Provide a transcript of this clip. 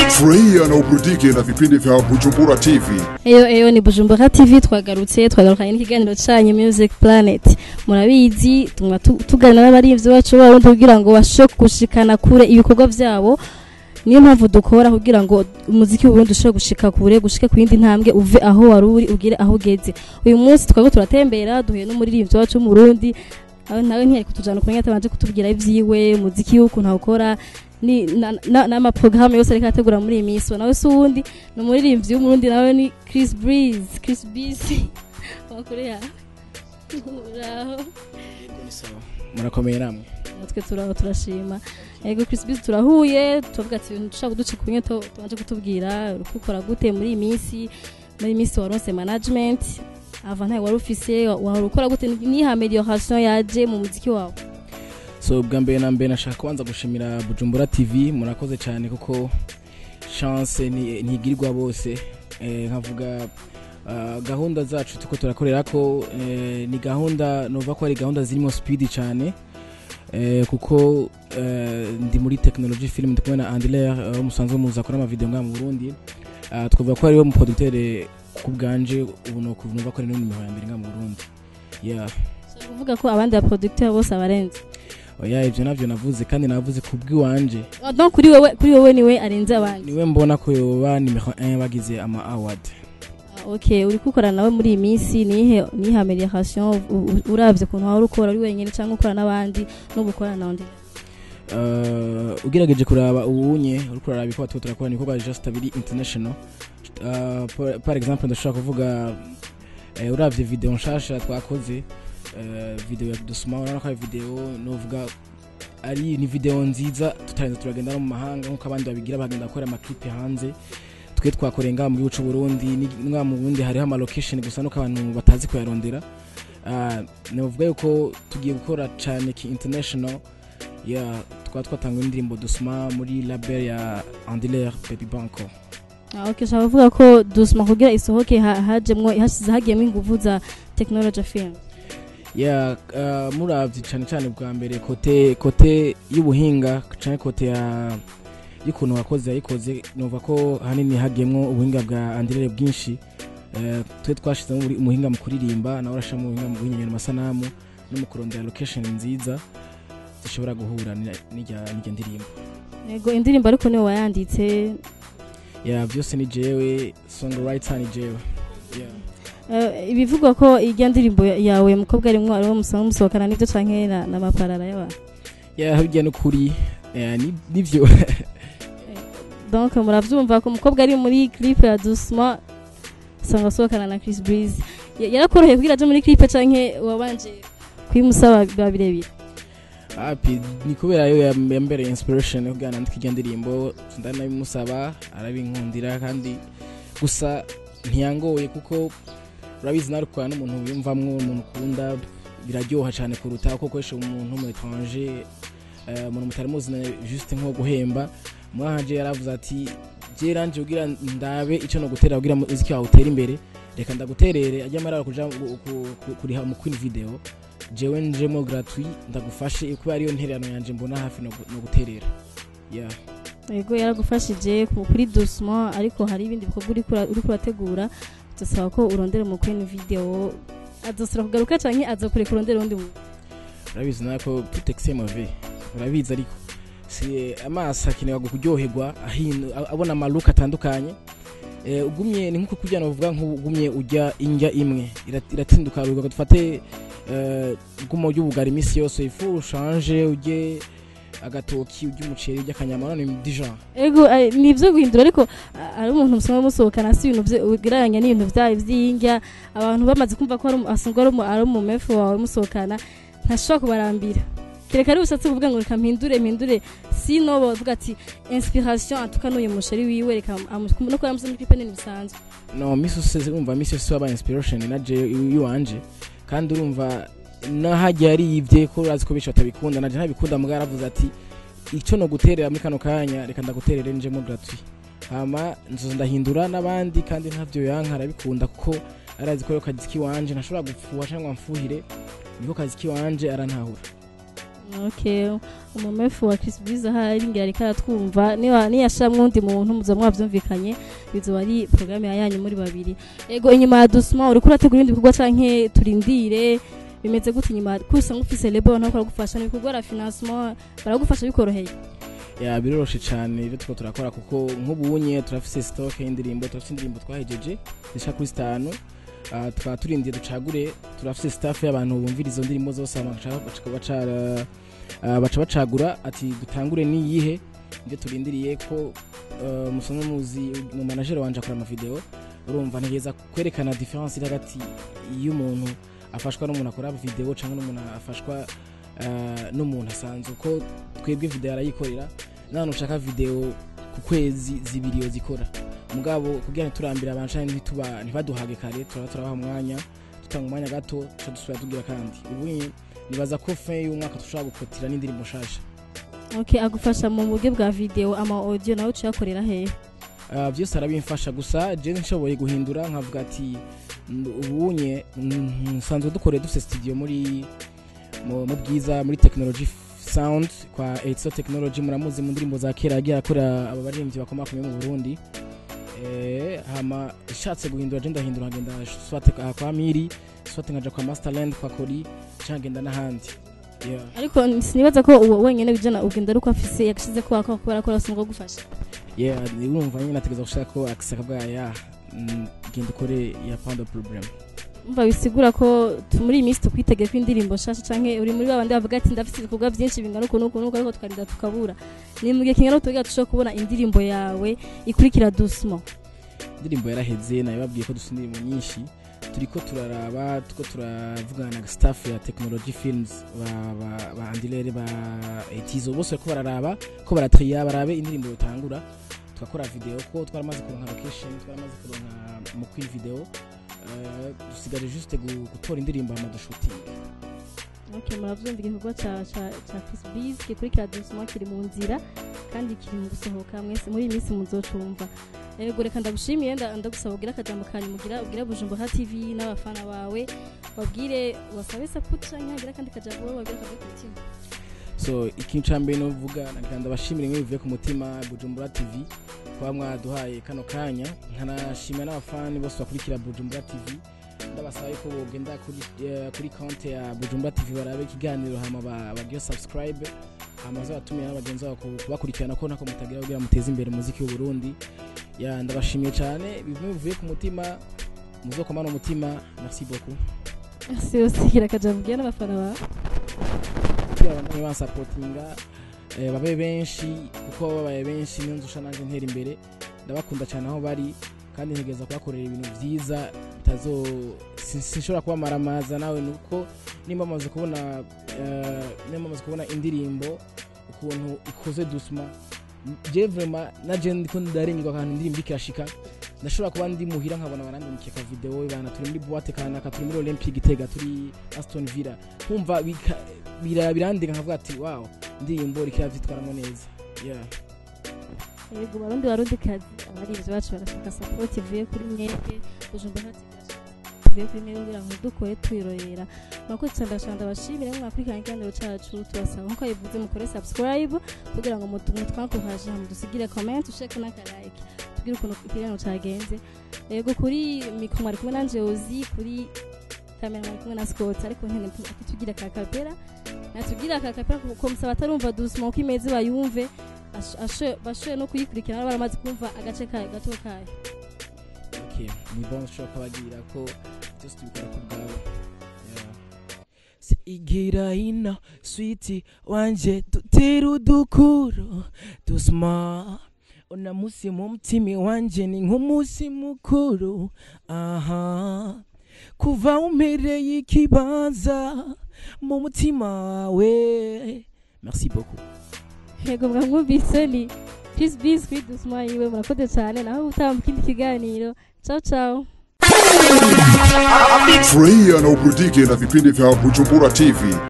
Furahia na uburudike na vipindi vya Bujumbura TV. Eyo eyo, ni Bujumbura TV, twagarutse, twagarukanye n'ikiganiro canyu Music Planet. Murabizi, tumwa tuganira n'abaririmbyi bacu b'Abarundi kugira ngo bashobore gushikana kure ibikorwa vyabo. Niyo mpamvu dukora, kugira ngo umuziki w'Uburundi ushobore gushika kure, gushika ku yindi ntambwe, uve aho wari uri ugire aho ugeze. Uyu munsi twariko turatembera, duhuye n'umuririmbyi wacu w'Umurundi, aho nawe ntiyari kutujana kumenya atabanje kutubwira ivyiwe, umuziki w'ukuntu awukora ni n'amaprogrammes yose ariko arategura muri iyi minsi. Nawe si uwundi, ni umuririmbyi w'Umurundi, nawe ni Chris Breeze, Chris Breeze. Amakuru yawe? Uraho? Ni sawa, murakomeye namwe? Natwe turaho, turashima. Ego Chris Breeze, turahuye, turavuga ati ibintu dushaka kuduca kumwe, tubanje kutubwira uriko ukora gute muri iyi minsi. Muri iyi minsi waronse management, ava ntayo wari ufise, wahora ukora gute? Ni amélioration yaje mu muziki wawe? So bwa mbere na mbere nashaka kubanza gushimira Bujumbura TV, murakoze cyane kuko chance ntigirirwa bose. Nkavuga gahunda zacu tuko turakorera ko ni gahunda nova ko ari gahunda zirimo speed cyane, kuko ndi muri technology film, ndi kumwe na Andler, musanzwe muza akora amavideo ngaha mu Burundi. Twavuga ko ariwe mu producteur ku bwanje ubu, no kuvuga ko ari no nimero ya mbere ngaha mu Burundi, yeah. Ushaka kuvuga ko abandi ba producteur bose abarenze? Oya, ivyo navyo navuze, kandi navuze ku bw'iwanje. Ah, donc kuri wewe niwe arenze abandi? Niwe mbona ko yoba nimero 1 bagize ama award. Ah, okay, uri gukora nawe muri iyi minsi, nihe amélioration uravye ukuntu wahora ukora uri wenyine cyangwa ukora n'abandi n'ubu ukorana na undi? Ugerageje kuraba ubunye uriko uraraba ibikorwa tuko turakora, ni ibikorwa just biri international. Par exemple ndashobora kuvuga, uravye video nshasha twakoze, video ya Dusuma, urabona ko ari video novuga ari ni video nziza, tutarenze turagenda no mu mahanga nkuko abandi babigira, bagenda gukora amaclip hanze. Twe twakoreye ngaha mu gihugu c'u Burundi, ngaha mu Burundi hariho ama location gusa nuko abantu batazi kuyarondera. Novuga yuko tugiye gukora cane ki international ya twaba twatanga indirimbo Dusuma muri label ya Andler Baby Banco. Ah, okay, ushaka kuvuga ko Dusuma kugira isohoke hajemwo, hashize, hagiyemo inguvu za technology film? Ya, muravye cane cane bwa mbere côté y'ubuhinga canke côté ya y'ukuntu wakoze yayikoze, numva ko hanini hagiyemwo ubuhinga bwa Andler bwinshi. Twe twashizemo umuhinga mu kuririmba, nawe arashiramo ubuhinga mu guhinyanyura amasanamu no mu kurondera location nziza zishobora guhura n'irya ndirimbo. Yego, indirimbo ariko niwe wayanditse? Ya, byose ni jewe, songwriter ni jewe, yeah. Ibivugwa ko irya ndirimbo yawe mukobwa arimwo, ariwo musanzwe musohokana, nivyo canke na maparara y'abantu? Ya, bijya no kuri nivyo. Donc muravyumva ko umukobwa ari muri clip ya Dusuma usanga asohokana na Chris Breeze. Yarakoroheye kugira aje muri clip canke wabanje kuyimusaba biba birebire? Api, ni kubera yo yambereye inspiration yo kugira nandike irya ndirimbo, ndanabimusaba arabinkundira, kandi gusa ntiyangoye kuko urabizi nawe ukorana n'umuntu wiyumvamwo, umuntu ukunda, biraryoha cyane kuruta ko ukoresha umuntu mu étranger, umuntu mutari muzina, juste nko guhemba. Mwahanje yaravuze ati: "Je ranje kugira ndabe ico no gutera kugira umuziki wawe utere imbere, reka ndaguterere ajya marara kuja kuriha mu queen video, jewe njemo gratuit, ndagufashe kuba ariyo ntererano yanje mbona hafi no guterera." Yeah. Yego, yaragufashije kuri Dusuma, ariko hari ibindi bikorwa uriko urategura, dusaba ko urondera mu queen video. Azosubira kugaruka canke azokureka urondera uwundi muntu? Urabizi nawe ko tout excès mauvais, urabizi, ariko si amaso akenerwa kuryoherwa abona amaluka atandukanye. Ugumye ni nkuko kugira ngo uvuga nk'ugumye urya indya imwe iratinduka ruga. Dufate guma urya ubugari iminsi yose, ifu ushanje urye agatoki, urye umuceri, urye akanyama, none déjà. Ego, ni ivyo guhindura, ariko ari umuntu musanzwe musohokana, si ibintu ugereranya n'ibintu vyayo vy'indya. Abantu bamaze kumva ko asanzwe ari umumefu wawe musohokana, ntashobora kubarambira kereka ari ushatse kuvuga ngo reka mpindure mpindure, sino bavuga ati inspiration en tout cas n'uyu muchéri wiwe, reka no kuba muri clip nini bisanzwe. No misi yose, urumva misi yose waba inspiration na je iwanje, kandi urumva nahajya yariyivye ko urazi ko benshi batabikunda, naje ntabikunda, mugabo yaravuze ati: "Icyo no guterera muri kano kanya, reka ndaguterere njemo gratuit, hama nzoza ndahindura n'abandi." Kandi ntavyo yanka, arabikunda kuko arazi ko kazi kiwanje ntashobora gupfuha cyangwa mfuhire, niko kazi kiwanje, arantahura. Okay, umumefu wa Chris Biz ahari ngira ariko aratwumva, niba niyashamwe undi muntu muza mwavyumvikanye, bizoba ari programme yanyu muri babiri. Ego, inyuma ya Doucement uriko urategura ibindi bikorwa canke turindire? Bimeze gute inyuma, ko usanga ufise label nako baragufasha n'ibikorwa la financement, baragufasha bikoroheye? Ya, biroroshe cyane ibyo turiko turakora, kuko nk'ubunye turafise stock y'indirimbo, turafise indirimbo twahejeje zishika kuri 5. Tukaba turindiye ducagure. Turafise staff y'abantu bumvira izo ndirimbo zose, hama baca bacagura ati dutangure niyihe. Nibyo turindiriye ko musanzwe muzi mu manager wanje akora amavideo. Urumva ntegereza kwerekana différence iri hagati y'umuntu afashwa n'umuntu akora video cyangwa n'umuntu afashwa n'umuntu asanzwe, ko twebwe video arayikorera n'ahantu ushaka video ku kwezi 2 yozikora. Mugabo kugira ntiturambire abantu canke ntibaduhage kare, turaba turabaha umwanya, dutanga umwanya gato, tuca dusubira tugira. Kandi ubu nibaza ko fin y'umwaka dushobora gukotira n'indirimbo nshasha. Okay, agufasha mu buryo bwa video, ama audio nawe uciyakorera hehe? Byose arabimfasha, gusa je nshoboye guhindura nkavuga ati ubunye nsanzwe dukoreye, dufise studio muri mu Bwiza, muri Technology Sound kwa Etso Technology. Muramuzi mu ndirimbo za kera yagiye akora aba baririmbyi bakomakomeye mu Burundi. Hama ishatse guhindura, je ndahindura, nkagenda soit kwa Miri, soit nkaja kwa Masterland kwa Kori, canke ngenda n'ahandi, yeah. Ariko sinibaza ko uwo wenyene bijana ugenda ari uko afise yashize ko akora, kubera ko arasonga gufasha. Yeah, urumva nyine nategeza gushaka ko akisaka bwa ya genda ukore ya pas de problème. Umva, bisigura ko muri iyi minsi tukwitege ko indirimbo nshasha, canke uri muri babandi bavuga ati ndafise ibikorwa byinshi bingana uku n'uku n'uku, ariko tukarinda tukabura? Ni mu gihe kingana tugira dushobora kubona indirimbo yawe ikurikira Doucement? Indirimbo yaraheze, nabibabwiye ko dufite indirimbo nyinshi. Turiko turaraba, turiko turavugana na staff ya Technology Films, ba Andilere, ba Etizo, bose bariko bararaba ko baratriya barabe indirimbo yotangura tugakora video, ko twaramaze kuronka location, twaramaze kuronka mu kwi video, dusigaje juste gutora indirimbo hama dushooting. Okay, muravyumva, igikorwa ca Chris Biz gikurikira Doucement kiri mu nzira kandi kiri mu gusohoka. Mwese muri iyi minsi muzocumva. Yego, reka ndagushimiye, ndagusaba ugira akajambo kanyu mugira ubwira Bujumbura TV n'abafana bawe, wabwire wasabe support canke hagira akandi kajambo wowe wabwira kavuye ku mutima. So ikintu ca mbere novuga, nagira ndabashimire mwe bivuye ku mutima, Bujumbura TV, kuba mwaduhaye kano kanya, nkanashimira n'abafani bose bakurikira Bujumbura TV. Ndabasaba yuko bogenda kuri konte ya Bujumbura TV barabe ikiganiro, hama bagire subscribe, hama bazabatumira n'abagenzi babo kubakurikirana, ko ntako mutagira kugira muteze imbere umuziki w'u Burundi. Ya, ndabashimiye cyane bimwe bivuye ku mutima, muzokomana umutima. Merci beaucoup. Merci aussi. Gira akajambo ubwira n'abafana bawe. Kugira abandanye bansapotinga, babe benshi, kuko babaye benshi niyo nzusha nanjye ntera imbere. Ndabakunda cyane aho bari, kandi ntegereza kubakorera ibintu byiza bitazo sinshobora kubamaramaza nawe. Nuko nimba bamaze kubona indirimbo ukuntu ikoze Doucement, je vraiment naje ndiko ndarengerwa akantu indirimbo ikirashika. Ndashobora kuba ndi muhira nkabona barandungikiye ka video, bana turi muri boîte kanaka, turi muri Olympique Gitega, turi Aston Villa, nkumva birandika nkavuga ati wow, indirimbo iriko iravyitwaramwo neza, yeah. Yego, Barundi, Barundi kazi, abaririmbyi bacu barashaka support ivuye kuri mwebwe. Bujumbura TV irashaka ivuye kuri mwebwe kugira ngo dukore twirorera. Murakoze cyane, ndashaka ndabashimire mwakurikirana ikiganiro cacu. Tubasaba nkuko bivuze mukore subscribe kugira ngo mutume twakuhaje, mudusigire comment, ushake n'aka like, tubwire ukuntu ikiganiro cagenze. Yego, kuri micro mwari kumwe nanje Ozi, kuri kamera mwari kumwe na Scott, ariko ntene atugira ka kapera, natugira ka kapera kuko musaba atarumva Doucement uko imeze bayumve, bashoboye no kuyikurikirana baramaze kumva agace kayo gato kayo. Okay, ni bon, ushobora kubagira ko byose tubikora ku bwawe, yeah. Igira ino sweet wanje dutera udukuru Doucement, una musi mu mutima wanje ni nk'umunsi mukuru. Aha kuva umpereye ikibanza mu mutima wawe. Merci beaucoup. Yego, mwamwumvise, ni Chris Biz kuri Doucement yiwe. Murakoze cyane, naho utaha mu kindi kiganiro. Ciao ciao. Furahia na uburudike na vipindi vya Bujumbura TV.